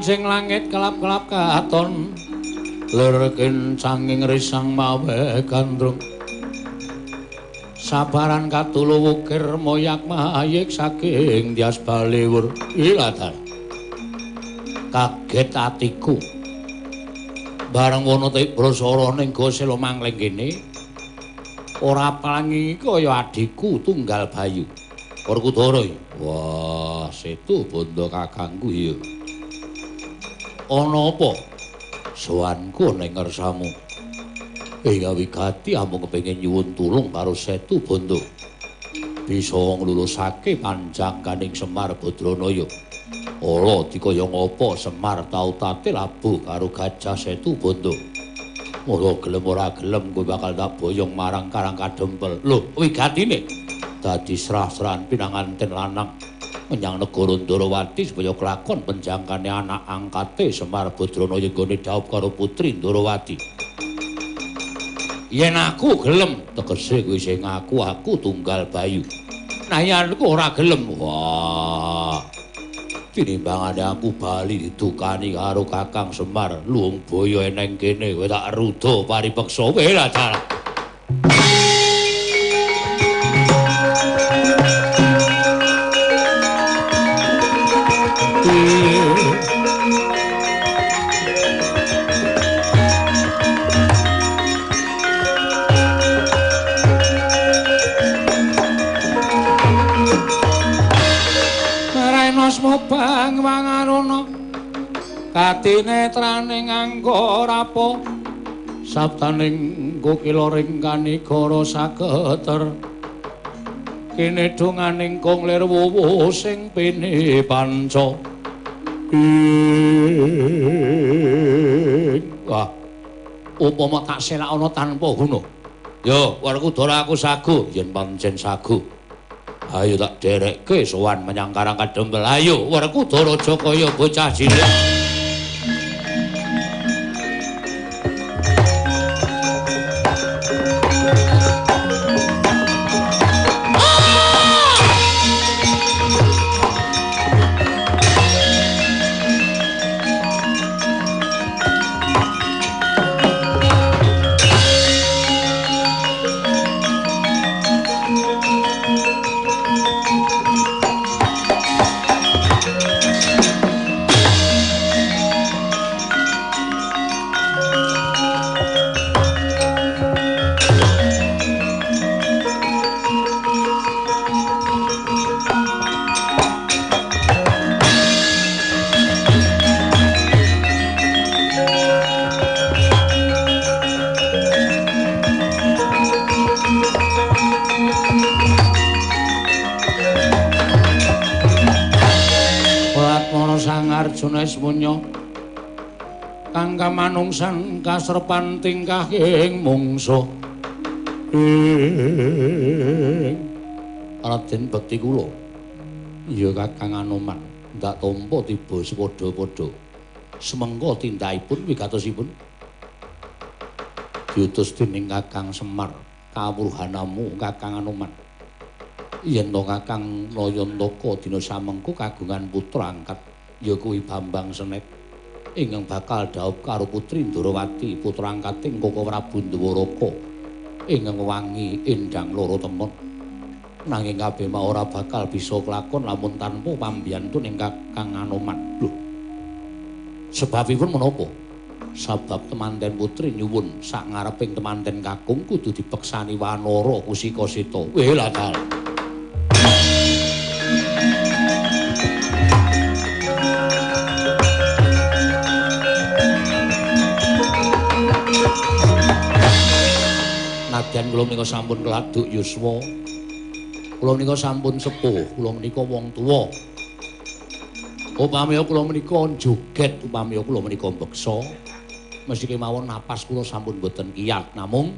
Manjing langit kelap-kelap katon lir kencanging risang mawe gandrung sabaran katulu wukir moyak mayik saking Dias Baliwur. Ilatar kaget atiku bareng wono Tibrasara ning Gosela mangling kene ora palangi kaya adhiku tunggal Bayu Werkudara. Wah, setu bondo kakangku iya. Ana apa? Sowanku ning ngersamu. Ing wigati amung kepengin nyuwun tulung karo Setu Bondo. Bisa nglulusake panjangkaning Semar Badranaya. Ora dikaya ngapa Semar tau tate labuh karo Gajah Setu Bondo. Ora gelem ora gelem kowe bakal tak boyong marang Karang Kadempel. Lho, wigatine dadi srah-srahan pinanganten lanang menyang negara Ndorowati supaya kelakon penjangkane anak angkate Semar Badranaya nggone dhaup karo putri Ndorowati. Yen aku gelem, tegese kowe sing ngaku aku tunggal Bayu. Nah yen aku ora gelem, wah. Tinimbangane aku bali didukani karo Kakang Semar, luwung boyo eneng kene kowe tak ruda paripeksa kowe lah dalah. Bang wangaruna katinetraning angga rapa sabdaning kukila ring kanigara saketer kene donganing kong lir wuwu sing pini panca. Wah, upama tak selakana tanpa guna. Yo, Werkudara aku sagu yen pancen sagu. Ayo tak derekke sowan menyang Karang Kadempel. Ayo Werkudara aja kaya bocah cilik. Arjuna Ismunya kang kamanungsan kasrepan tingkah ing mungsa. Raden bekti kula ya Kakang Anoman ndak tampa tiba sepadha-padha semengko tindakipun wigatosipun diutus dening Kakang Semar kawruhanamu Kakang Anoman yen to Kakang Nayantaka dina samengko kagungan putra angkat ya kuwi Bambang Senet ingkang bakal dhaup karo putri Ndorowati putra angkating Koko Prabu Ndwaraka ingkang wangi endang loro temon. Nanging kabeh mau ora bakal bisa kelakon lamun tanpa pambiyantu ning Kakang Anoman. Lho, sebabipun menapa? Sebab temanten putri nyuwun sak ngareping temanten kakung kudu dipeksani wanara Kusika Seta. Weh lah dal. Nadyan kula menika sampun keladuk yuswa. Kula menika sampun sepuh, kula menika wong tuwa. Upami kula menika joget, upami kula menika mbeksa, mesti kemawon napas kula sampun boten kiyat. Namung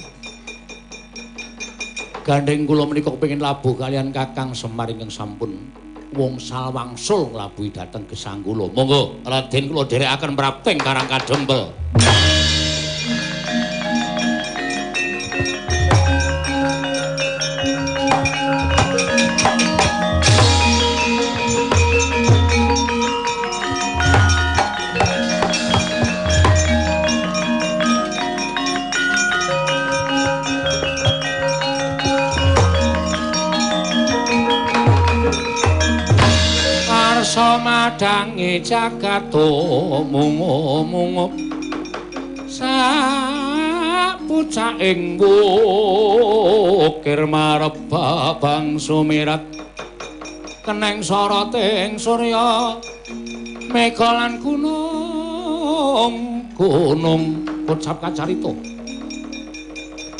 gandeng kula menika kepengin labuh kalian Kakang Semar ingkang sampun wongsal wangsul nglabuhi dhateng gesang kula. Monggo Raden kula dherekaken prapting Karang Kadempel. Madhange jagat mungu-mungu sapucaking wukir mareba bangsa mirat keneng soroting surya mega lan gunung gunung kocap kacarita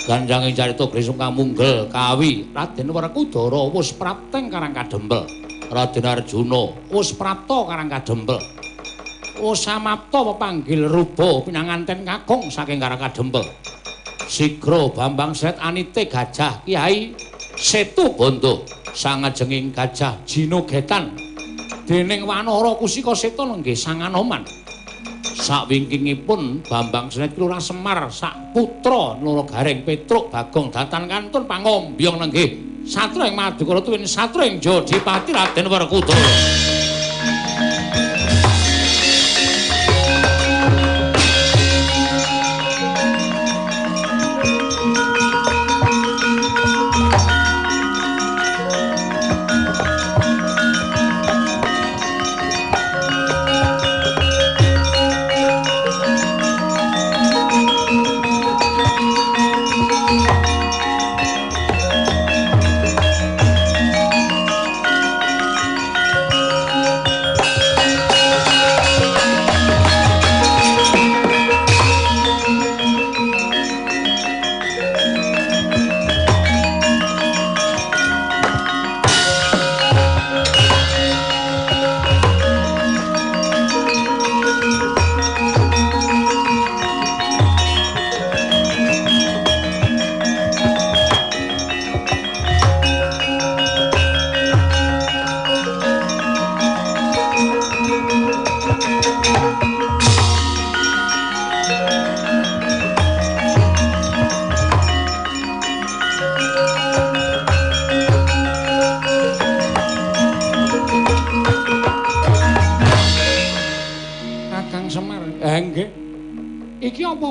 ganjanging carita gresung kamunggel kawi Raden Werkudara wis prapteng Karang Kadempel. Raden Arjuna wis prapta Karang Kadempel. Wis samapta pepanggil ruba pinanganten kakung saking Karang Kadempel. Sigra Bambang Sret anite Gajah Kyai Setu Bondo sangajenging Gajah Jinogetan dening Wanara Kusika Seta nenggih Sang Anoman. Sakwingkingipun Bambang Sret Lurah Semar sak putra Noro Gareng Petruk Bagong Datan kantun pangombyong nenggih satra ing Madukara tuwin satra ing Jodipati Raden Werkudara.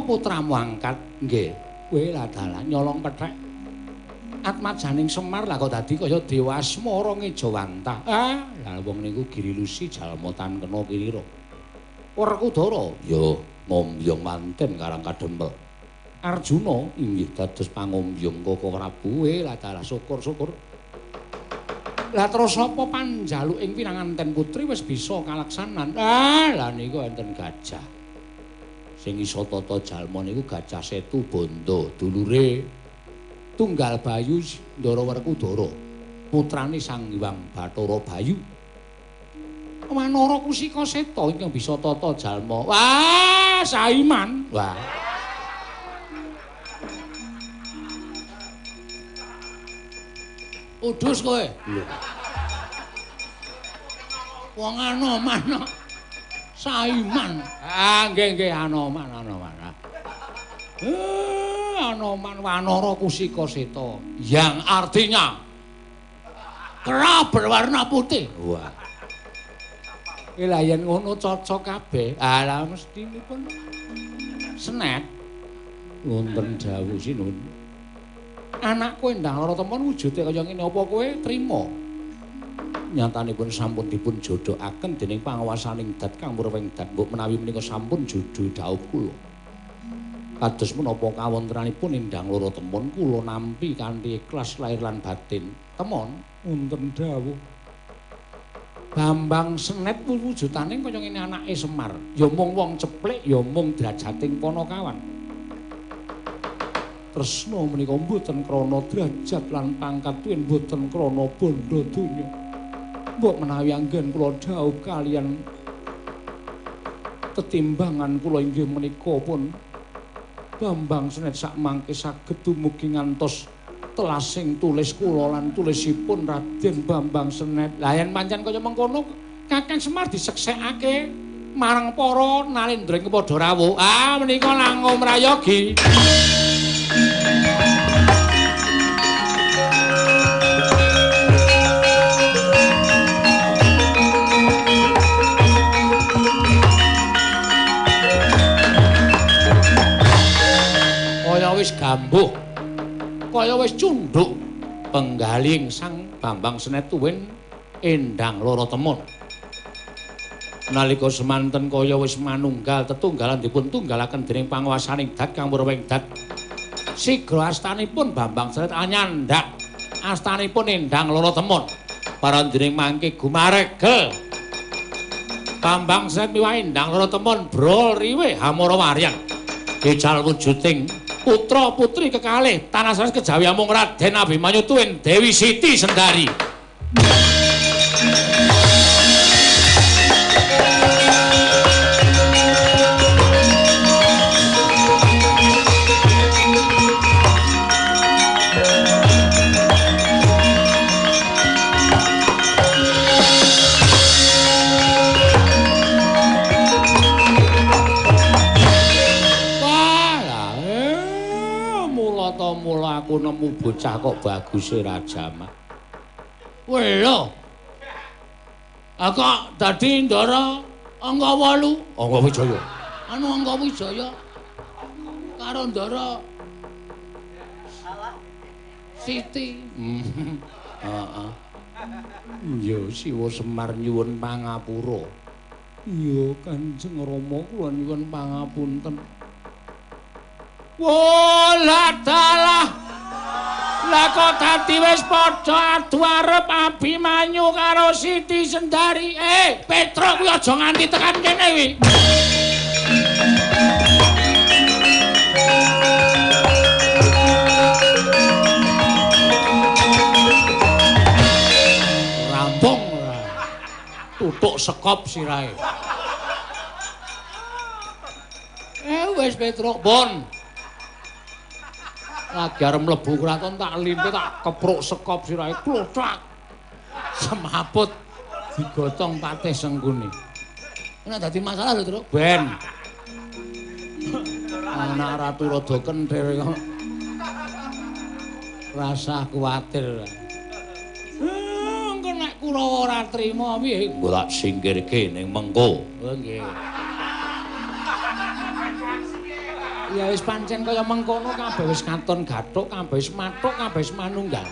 Putramu angkat nggih kowe lah dalah nyolong pethek atmajaning Semar lah kok dadi kaya dewa asmara ngejawantah. Ah lah wong niku girilusi jalma tan kena kirira. Werkudara ya ngombyong manten Karang Kadempel. Arjuna inggih dados pangombyong Koko Prabu. Lah dalah syukur-syukur. Lah terus apa panjaluk ing pinanganten putri wis bisa kalaksanan. Ah lah niku enten gajah sing iso tata jalma niku Gajah Setu Bondo dulure Tunggal Bayu Ndara Werkudara putrane Sang Hyang Bathara Bayu. Wanara Kusika Seta ingkang bisa tata jalma. Wah, Saiman. Wah. Udus kowe. Lho. Wong Anoman kok. Saiman. Ah nggih nggih Anoman Anoman. Anoman Wanara Kusika Seta yang artinya kera berwarna putih. Wah. Lah yen ngono cocok kabeh. Ah lah mestinipun Senet wonten dawuh sinun. Anakku endang lara temon wujude kaya ngene apa kowe trima? Nyatanipun sampun dipun jodhokaken dening panguwasaning dat kang murwing dat mbok menawi menika sampun jodho dhaup kula. Kados menapa kawontenanipun endang loro temon kula nampi kanthi ikhlas lahir lan batin. Temon wonten dawuh. Bambang Senet wujudane kaya ngene anake Semar. Ya mung wong ceplik, ya mung drajating panakawan. Tresna menika mboten krana derajat lan pangkat tuwin mboten krana bondo donya. Mbok menawi anggen kula dhaup kaliyan tetimbangan kula inggih menika pun Bambang Senet sakmangke saged dumugi ngantos telasing tulis kula lan tulisipun Raden Bambang Senet. Lah yen pancen kaya mengkono Kakang Semar diseksekake marang para nalendra ing padha rawuh. Ah menika langkung prayogi. Kaya wis gambuh, kaya wis cundhuk penggaling Sang Bambang Senet tuwin endang loro temon. Nalika semanten kaya wis manunggal tetunggalan dipun tunggalaken dening panguwasaning dat kang purwing dat. Sigra astanipun Bambang Seret anyandak astanipun Endang Loro Temon. Parandene mangke gumaregel. Bambang Seret miwah Endang Loro Temon brol riwe hamara waryan. Ical wujuding putra putri kekalih tanah sanes kejawi amung Raden Abimanyu tuwin Dewi Siti Sendari. Mula aku nemu bocah kok baguse Raja Mak. Welo. Kok dadi Ndara angka 8, Angka Wijaya. Anu Angka Wijaya karo Ndara Siti. Heeh. Ya Siwa Semar nyuwun pangapura. Iya Kanjeng Rama kula nyuwun pangapunten. Wolah dalah. Lah kok dadi wis padha adu arep Abimanyu karo Siti Sendari. Petruk kuwi aja nganti tekan kene kuwi. Rampung ora. Tutuk sekop sirahe. Wis Petruk, Bon. Lagi arep mlebu kraton tak limpe tak kepruk sekop sirahe klothak. Semaput digotong patih Sengkuni. Nek dadi masalah lho, Truk. Ben. Anak ratu rada kenthir kok. Rasah kuwatir. Engko nek Kurawa ora trima piye? Engko tak singkirke ning mengko. Oh nggih. Ya wis pancen kaya mengkono kabeh wis katon gathuk, kabeh wis mathuk, kabeh wis manunggal.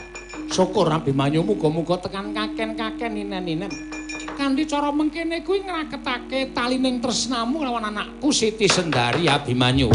Syukur Abimanyu muga-muga tekan kaken-kaken ninen-ninen. Kanthi cara mengkene kuwi ngraketake talining tresnamu lawan anakku Siti Sendari Abimanyu.